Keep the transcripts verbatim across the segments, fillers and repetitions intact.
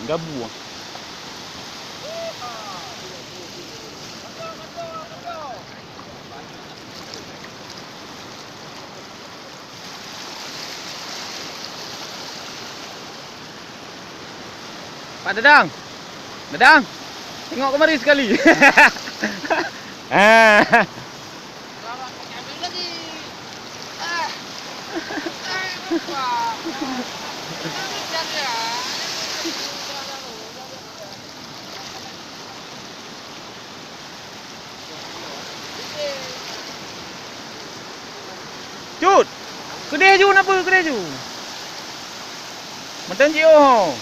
Gabu. Pak Dadang. Dadang. Tengok kemari sekali. Ah. Cut! Keudeh ju, na peue keudeh ju? Mantong jiôh ho.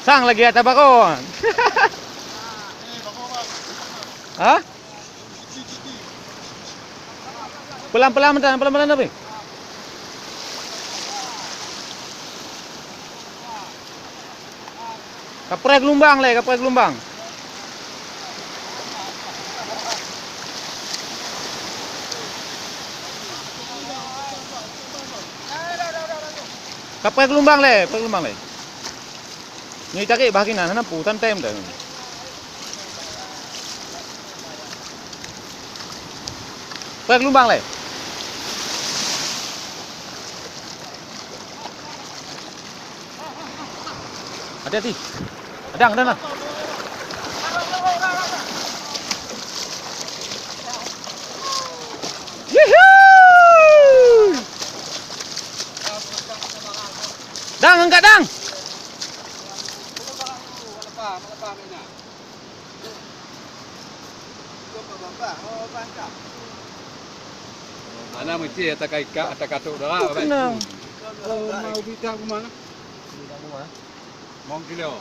Sang lagi atas bako. Ha? Pelan-pelan meutan, pelan-pelan tapi. Kapreh geulumbang lé, kapreh geulumbang. Kapreh geulumbang lé, kapreh geulumbang lé. Nyoe tarék bah kinan, hana peue, santai meutan. Kapreh geulumbang lé. Hati-hati. Adang, adang lah. Yuhu! Dang, angkat, Dang! Ana meusti ata ka ikak, ata ka tok dara. Tenang. Oh, mau bita rumah. Mau kilo.